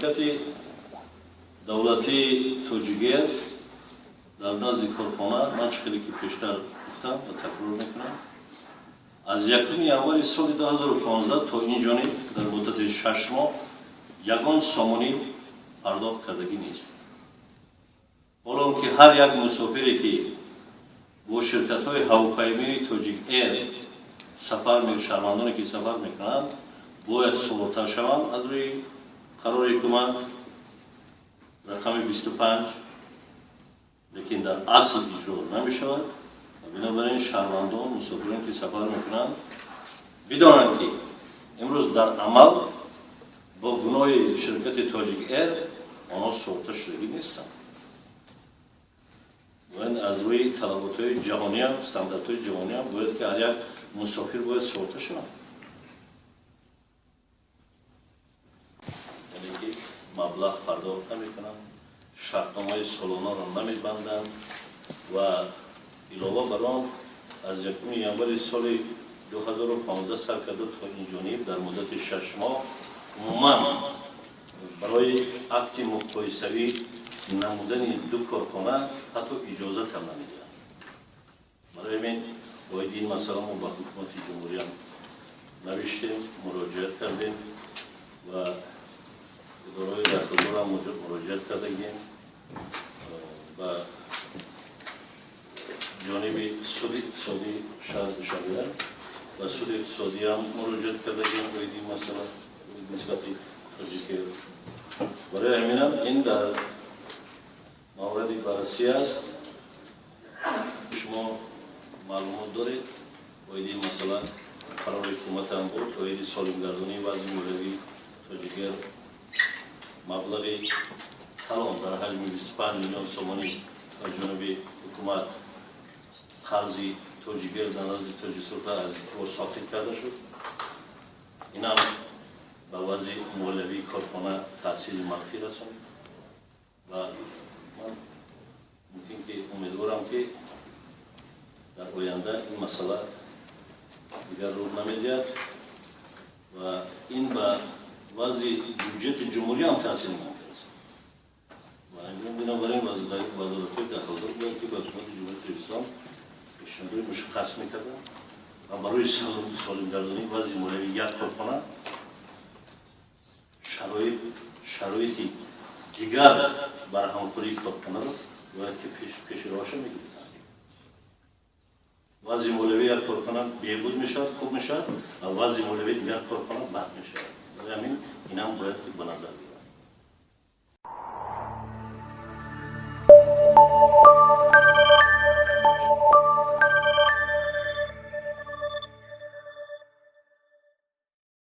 Ширкати давлатии Тоҷик-Эйр дар назди корхона, ман чӣ хеле ки пештар гуфтам ва такрор мекунам, аз 1 январи соли 2015 то ин ҷониб дар муддати 6 моҳ ягон сомонӣ пардохт кардагӣ нест. Ҳоло ки ҳар як мусофире ки бо ширкатҳои ҳавопаймоии Тоҷик-Эйр сафар, шаҳрвандоне ки сафар мекунанд, бояд суғурта шаванд аз рӯи қарори ҳукумат рақами 25, лекин дар асл иҷро намешавад. Бинобар ин шаҳрвандон, мусофирон ки сафар мекунанд, бидонанд, ки имрӯз дар амал бо гуноҳи ширкати Тоҷик-Эйр онҳо суғурта шудагӣ нестанд. Бояд аз рӯи талаботҳои ҷаҳониам, стандартҳои ҷаҳониам бояд ки ҳар як мусофир бояд суғурта шаванд. Яъне ки маблағ пардохт намекунанд, шартномаи солонаро намебанданд ва илова бар он аз 1 январи соли 2015 сар карда то ин ҷониб дар муддати 6 моҳ умуман барои акти муқоисавӣ намудани ду корхона ҳатто иҷозатам намедиҳанд. Барои ҳамин оиди ин масъала мо ба ҳукумати ҷумҳуриям навиштем, муроҷиат кардем ва идораҳои дахлдорам муроҷиат кардагем, ба ҷониби суди иқтисодии шаҳри Душанбе ва суди иқтисодиам муроҷиат кардагем оиди ин масъала нисбати Тоҷик-Эйр. Барои ҳаминам ин дар мавриди баррасӣ аст. Шумо маълумот доред оиди ин масъала, қарори ҳукуматам буд оиди солимгардонии вазъи молиявии Тоҷик-Эйр, маблағи калон дар ҳаҷми 25 миллион сомонӣ аз ҷониби ҳукумат қарзи Тоҷик-Эйр дар назди Тоҷиксурта аз эътибор соқит карда шуд. Инам ба вазъи молиявии корхона таъсири манфӣ расонид ва ман мумкин ки умедворам, ки дар оянда ин масъала дигар рух намедиҳад ва ин ба вазъи бюҷети ҷумҳурӣ ҳам таъсири манфӣ расонад. Бинобар ин вазоратҳои дахлдор бояд ки ба ҳукумати Ҷумҳурии Тоҷикистон пешниҳодҳои мушаххас мекарданд ва барои солимгардонии вазъи молиявии як корхона шароити дигар барҳамхӯрии корхонаро бояд ки пеши роҳаша мегирифтанд. Вазъи молиявии як корхона беҳбуд мешавад, хуб мешавад, ва вазъи молиявии дигар корхона бад мешавад. Барои ҳамин инам бояд ки ба назар гирифт.